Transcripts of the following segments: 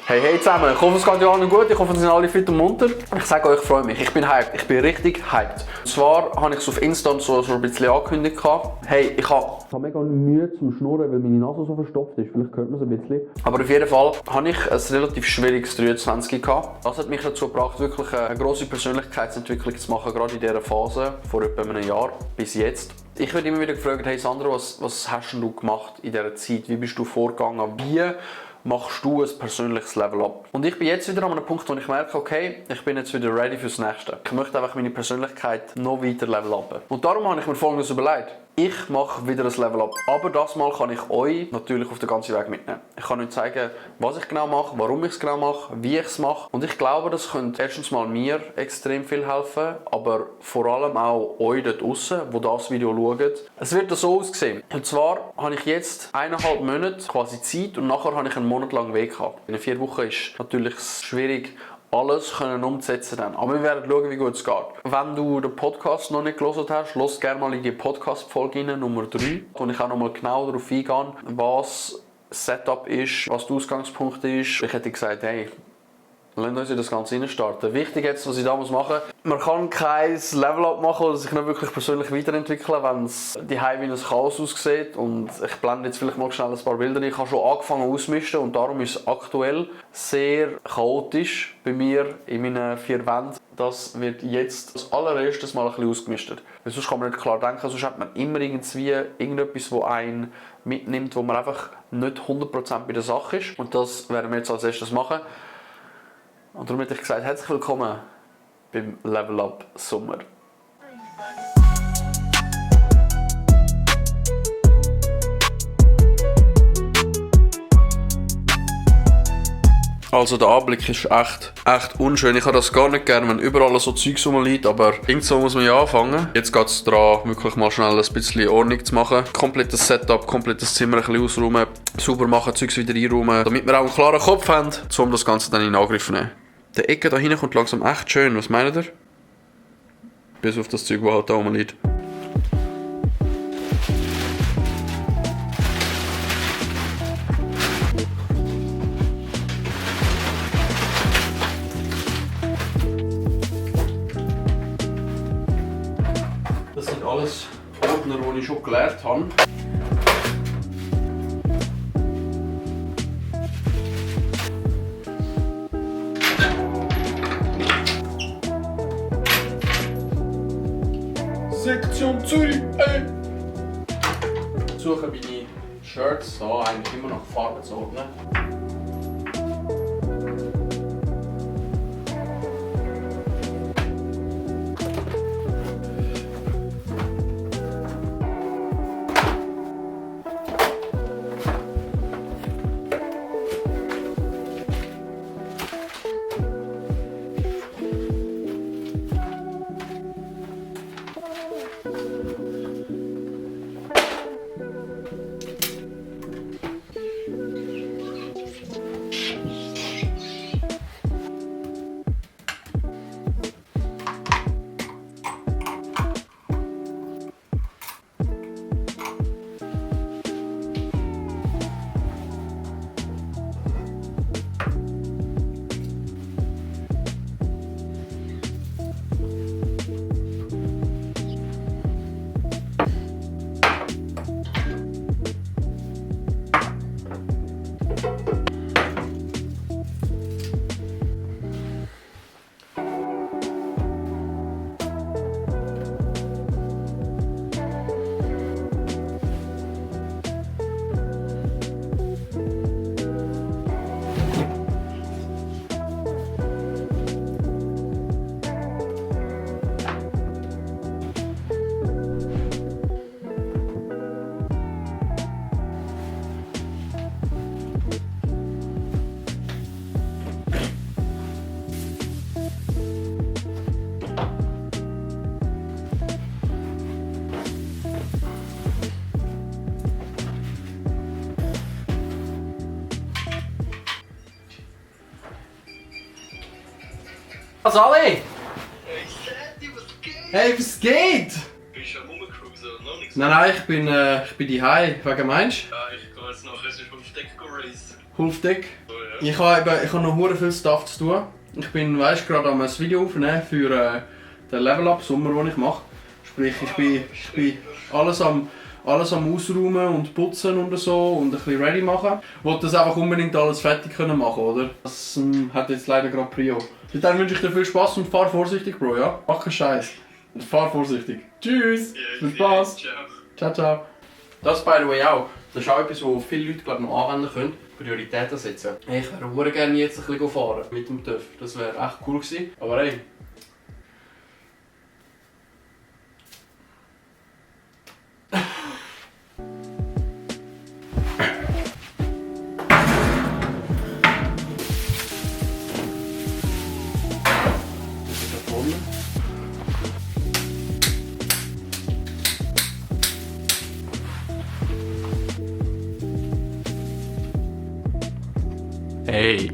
Hey zusammen, ich hoffe es geht allen gut, ich hoffe es sind alle fit und munter. Ich sage euch, ich freue mich, ich bin hyped, ich bin richtig hyped. Und zwar habe ich es auf Insta so ein bisschen angekündigt. Hey, ich habe mega Mühe zum Schnurren, weil meine Nase so verstopft ist, vielleicht hört man es ein bisschen. Aber auf jeden Fall habe ich ein relativ schwieriges 23 gehabt. Das hat mich dazu gebracht, wirklich eine grosse Persönlichkeitsentwicklung zu machen, gerade in dieser Phase, vor etwa einem Jahr bis jetzt. Ich werde immer wieder gefragt, hey Sandro, was hast du gemacht in dieser Zeit? Wie bist du vorgegangen? Wie machst du ein persönliches Level-Up? Und ich bin jetzt wieder an einem Punkt, wo ich merke, okay, ich bin jetzt wieder ready fürs Nächste. Ich möchte einfach meine Persönlichkeit noch weiter level-upen. Und darum habe ich mir Folgendes überlegt. Ich mache wieder ein Level-Up. Aber das Mal kann ich euch natürlich auf den ganzen Weg mitnehmen. Ich kann euch zeigen, was ich genau mache, warum ich es genau mache, wie ich es mache. Und ich glaube, das könnte erstens mal mir extrem viel helfen, aber vor allem auch euch dort draussen, die das Video schauen. Es wird so aussehen. Und zwar habe ich jetzt 1,5 Monate quasi Zeit und nachher habe ich einen Monat lang Weg gehabt. In 4 Wochen ist natürlich schwierig, alles umzusetzen dann. Aber wir werden schauen, wie gut es geht. Wenn du den Podcast noch nicht gehört hast, lass gerne mal in die Podcast-Folge rein, Nummer 3, wo ich auch noch mal genau darauf eingehe, was Setup ist, was der Ausgangspunkt ist. Ich hätte gesagt, hey, lassen wir uns in das Ganze reinstarten. Wichtig jetzt, was ich da machen muss. Man kann kein Level-Up machen oder sich nicht wirklich persönlich weiterentwickeln, wenn es die wie ein Chaos aussieht. Und ich blende jetzt vielleicht mal schnell ein paar Bilder. Ich habe schon angefangen auszumisten und darum ist es aktuell sehr chaotisch bei mir in meinen 4 Wänden. Das wird jetzt als allererstes mal ein bisschen ausgemistet. Weil sonst kann man nicht klar denken, sonst hat man immer irgendwie irgendetwas, das einen mitnimmt, wo man einfach nicht 100% bei der Sache ist. Und das werden wir jetzt als erstes machen. Und darum hätte ich gesagt, herzlich willkommen beim Level Up Sommer. Also der Anblick ist echt unschön. Ich habe das gar nicht gerne, wenn überall so Zeugs rumliegt, aber irgendwo muss man ja anfangen. Jetzt geht es daran, wirklich mal schnell ein bisschen Ordnung zu machen. Komplettes Setup, komplettes Zimmer ein bisschen ausräumen, sauber machen, Zeugs wieder einräumen, damit wir auch einen klaren Kopf haben, um das Ganze dann in Angriff zu nehmen. Der Ecke da hinten kommt langsam echt schön, was meint ihr? Bis auf das Zeug, das halt da rumliegt. Das sind alles Ordner, die ich schon gelernt habe. Sektion Zürich, ey! Ich suche meine Shirts da eigentlich immer nach Farben zu ordnen. Was alle? Hey, was geht? Bist du am Rumcruisen oder noch nichts? Nein, ich bin daheim. Wegen meinst Ja, ich gehe jetzt nachher auf Deck racen. du? Auf Deck? So, ja. Ich habe noch hure viel Stuff zu tun. Ich bin, gerade am ein Video aufnehmen für den Level Up Sommer, den ich mache. Sprich, ich bin alles am Ausräumen und Putzen und so und ein bisschen ready machen. Ich wollte das einfach unbedingt alles fertig machen, oder? Das hat jetzt leider gerade Prio. Dann wünsche ich dir viel Spaß und fahr vorsichtig, Bro, ja? Mach keinen Scheiß. Und fahr vorsichtig. Tschüss! Viel Spaß! Ciao. Ciao, ciao! Das by the way auch. Das ist auch etwas, wo viele Leute glaub, noch anwenden können. Prioritäten setzen. Ich wäre gerne jetzt ein bisschen fahren mit dem TÜV. Das wäre echt cool gewesen. Aber hey. Hey.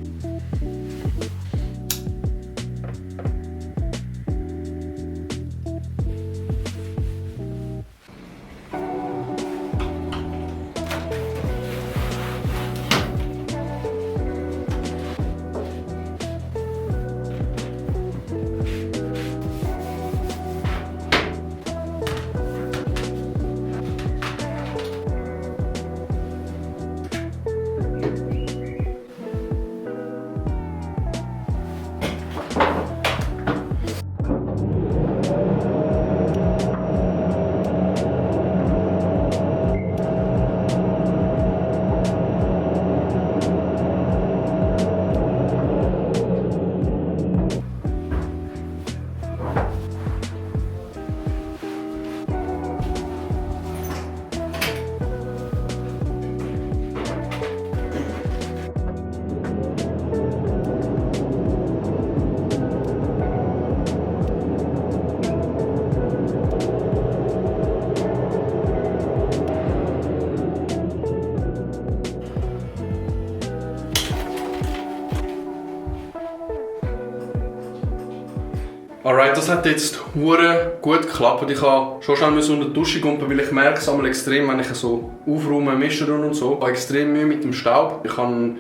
Alright, das hat jetzt hure gut geklappt. Ich musste schon schnell unter die Dusche gehen, weil ich merke es einmal extrem, wenn ich so aufräume, mischen und so. Ich habe extrem Mühe mit dem Staub. Ich habe,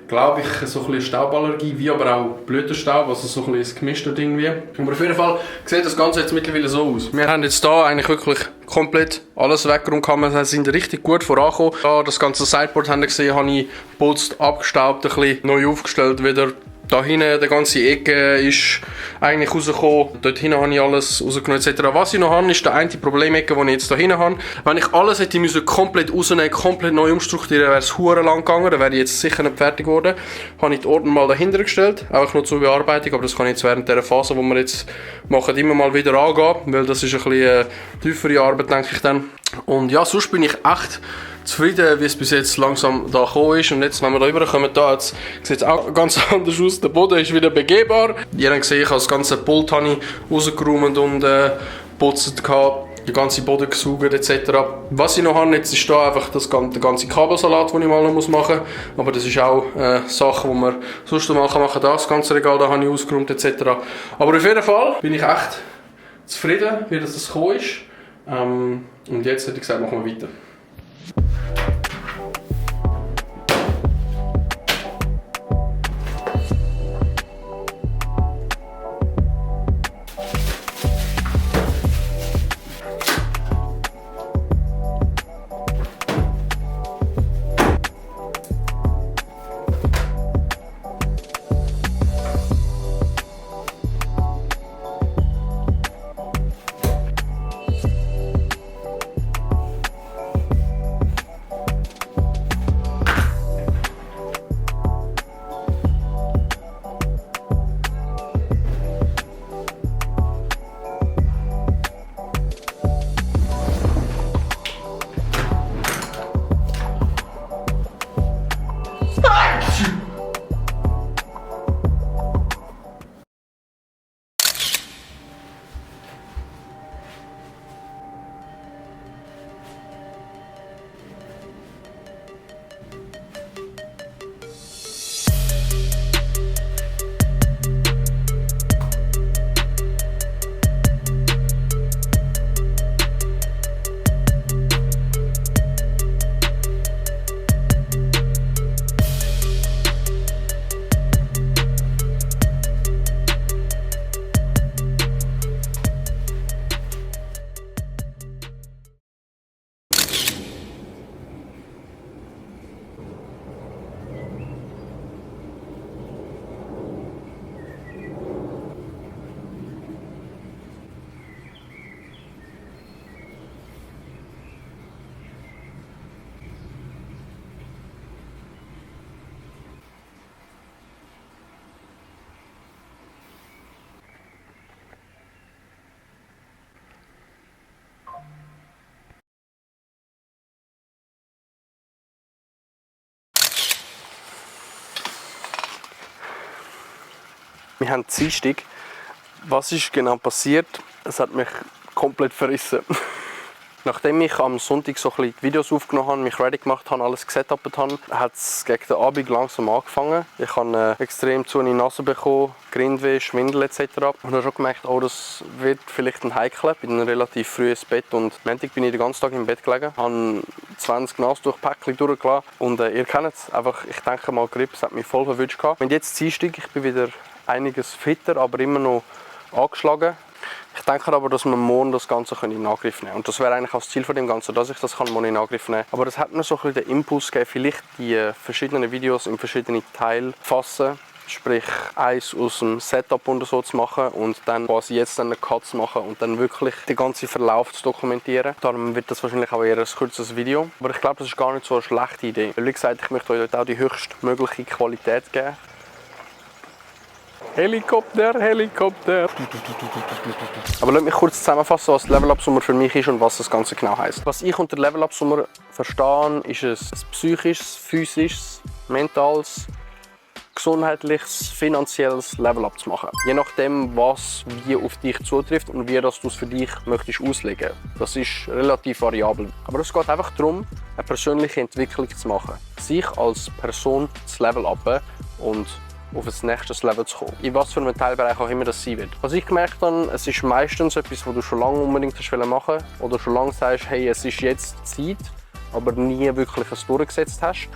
glaube ich, so ein bisschen Stauballergie, wie aber auch Blütenstaub, also so ein bisschen gemischt irgendwie. Aber auf jeden Fall sieht das Ganze jetzt mittlerweile so aus. Wir haben jetzt hier eigentlich wirklich komplett alles weggeräumt, wir sind richtig gut vorangekommen. Da das ganze Sideboard haben wir gesehen, habe ich geputzt, abgestaubt, ein bisschen neu aufgestellt wieder. Da hinten, die ganze Ecke ist eigentlich rausgekommen. Dort hinten habe ich alles rausgenommen etc. Was ich noch habe, ist die eine Problemecke, die ich jetzt da hinten habe. Wenn ich alles hätte müssen komplett rausnehmen, komplett neu umstrukturieren, wäre es verdammt lang gegangen. Dann wäre ich jetzt sicher nicht fertig geworden. Habe ich die Ordner mal dahinter gestellt, auch noch zur Bearbeitung. Aber das kann ich jetzt während dieser Phase, die wir jetzt machen, immer mal wieder angehen. Weil das ist ein bisschen tiefere Arbeit, denke ich dann. Und ja, sonst bin ich echt zufrieden, wie es bis jetzt langsam da gekommen ist. Und jetzt, wenn wir da rüberkommen, sieht es auch ganz anders aus. Der Boden ist wieder begehbar. Ihr habt gesehen, ich habe das ganze Pult rausgeräumt und geputzt, den ganzen Boden gesaugt etc. Was ich noch habe, jetzt ist da einfach der ganze Kabelsalat, den ich mal noch machen muss. Aber das ist auch Sachen, die wir sonst machen. Das ganze Regal da habe ich ausgeräumt etc. Aber auf jeden Fall bin ich echt zufrieden, wie das gekommen ist. Und jetzt hätte ich gesagt, machen wir weiter. Wir haben Dienstag. Was ist genau passiert? Es hat mich komplett verrissen. Nachdem ich am Sonntag so ein bisschen die Videos aufgenommen habe, mich ready gemacht habe, alles gesetupt habe, hat es gegen den Abend langsam angefangen. Ich habe extrem zu in die Nase bekommen, Grindweh, Schwindel etc. Und habe schon gemerkt, oh, das wird vielleicht ein Heikel. Ich bin relativ früh ins Bett und am Montag bin ich den ganzen Tag im Bett gelegen, habe 20 Nasentuchpäckchen durchgelassen und ihr kennt es, einfach, ich denke mal, Grippe, es hat mich voll verwünscht. Und jetzt Dienstag, ich bin wieder einiges fitter, aber immer noch angeschlagen. Ich denke aber, dass wir morgen das Ganze in Angriff nehmen können. Und das wäre eigentlich auch das Ziel von dem Ganzen, dass ich das morgen in Angriff nehmen kann. Aber das hat mir so ein bisschen den Impuls gegeben, vielleicht die verschiedenen Videos in verschiedene Teile fassen. Sprich, eins aus dem Setup und so zu machen und dann quasi jetzt einen Cut zu machen und dann wirklich den ganzen Verlauf zu dokumentieren. Darum wird das wahrscheinlich auch eher ein kurzes Video. Aber ich glaube, das ist gar nicht so eine schlechte Idee. Wie gesagt, ich möchte euch auch die höchstmögliche Qualität geben. Helikopter, Helikopter. Aber lasst mich kurz zusammenfassen, was Level Up Summer für mich ist und was das Ganze genau heisst. Was ich unter Level Up Summer verstehe, ist es ein psychisches, physisches, mentales, gesundheitliches, finanzielles Level Up zu machen. Je nachdem, was wie auf dich zutrifft und wie das du es für dich möchtest auslegen. Das ist relativ variabel. Aber es geht einfach darum, eine persönliche Entwicklung zu machen. Sich als Person zu level upen und auf das nächste Level zu kommen. In was für einem Teilbereich auch immer das sein wird. Was ich gemerkt habe, es ist meistens etwas, was du schon lange unbedingt machen willst oder schon lange sagst, hey, es ist jetzt Zeit, aber nie wirklich es durchgesetzt hast.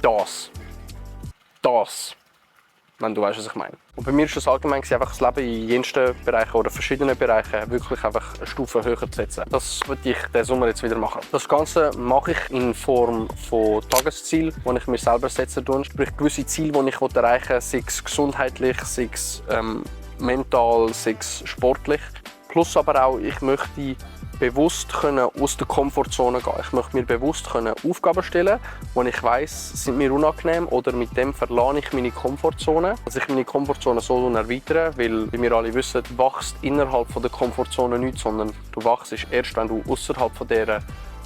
Das. Wenn du weißt, was ich meine. Und bei mir ist das allgemein einfach das Leben in jensten Bereichen oder verschiedenen Bereichen wirklich einfach eine Stufe höher zu setzen. Das würde ich diesen Sommer jetzt wieder machen. Das Ganze mache ich in Form von Tageszielen, die ich mir selber setzen tue. Sprich gewisse Ziele, die ich erreichen will, sei es gesundheitlich, sei es mental, sei es sportlich. Plus aber auch, ich möchte bewusst aus der Komfortzone gehen. Ich möchte mir bewusst Aufgaben stellen, die ich weiss, sind mir unangenehm oder mit dem verlasse ich meine Komfortzone. Also ich meine Komfortzone so erweitern, weil, wie wir alle wissen, du wachst innerhalb der Komfortzone nicht, sondern du wachst erst, wenn du außerhalb dieser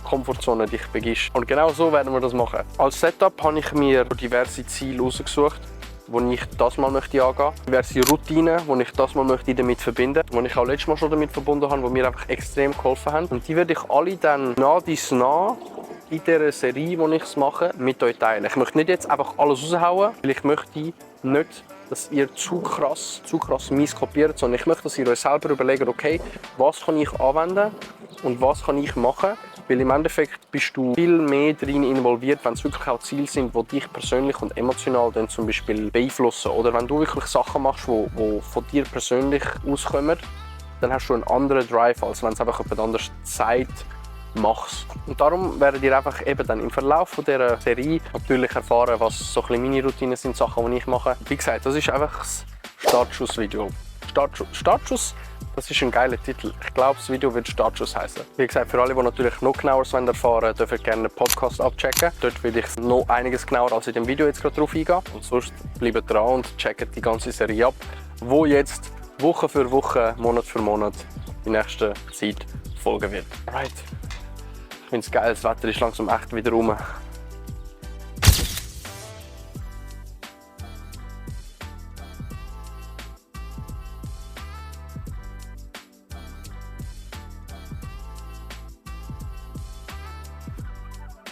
Komfortzone dich begibst. Und genau so werden wir das machen. Als Setup habe ich mir diverse Ziele ausgesucht, die ich das mal möchte angehen. Diverse Routinen, die ich das mal möchte damit verbinden möchte, die ich auch letztes Mal schon damit verbunden habe, die mir einfach extrem geholfen haben. Und die werde ich alle dann nach in dieser Serie, die ich mache, mit euch teilen. Ich möchte nicht jetzt einfach alles raushauen, weil ich möchte nicht, dass ihr zu krass mies kopiert, sondern ich möchte, dass ihr euch selber überlegt, okay, was kann ich anwenden und was kann ich machen. Weil im Endeffekt bist du viel mehr darin involviert, wenn es wirklich auch Ziele sind, die dich persönlich und emotional dann zum Beispiel beeinflussen. Oder wenn du wirklich Sachen machst, die von dir persönlich auskommen, dann hast du einen anderen Drive, als wenn es einfach jemand anderes sagt, mach's. Und darum werdet ihr einfach eben dann im Verlauf von dieser Serie natürlich erfahren, was so ein bisschen meine Routinen sind, Sachen, die ich mache. Wie gesagt, das ist einfach das Startschuss-Video. Startschuss, das ist ein geiler Titel. Ich glaube, das Video wird Startschuss heißen. Wie gesagt, für alle, die natürlich noch genauer erfahren wollen, dürfen gerne den Podcast abchecken. Dort will ich noch einiges genauer als in dem Video jetzt gerade drauf eingehen. Und sonst bleibt dran und checkt die ganze Serie ab, wo jetzt Woche für Woche, Monat für Monat die nächste Zeit folgen wird. Right. Ich finde es geil, das Wetter ist langsam echt wieder rum.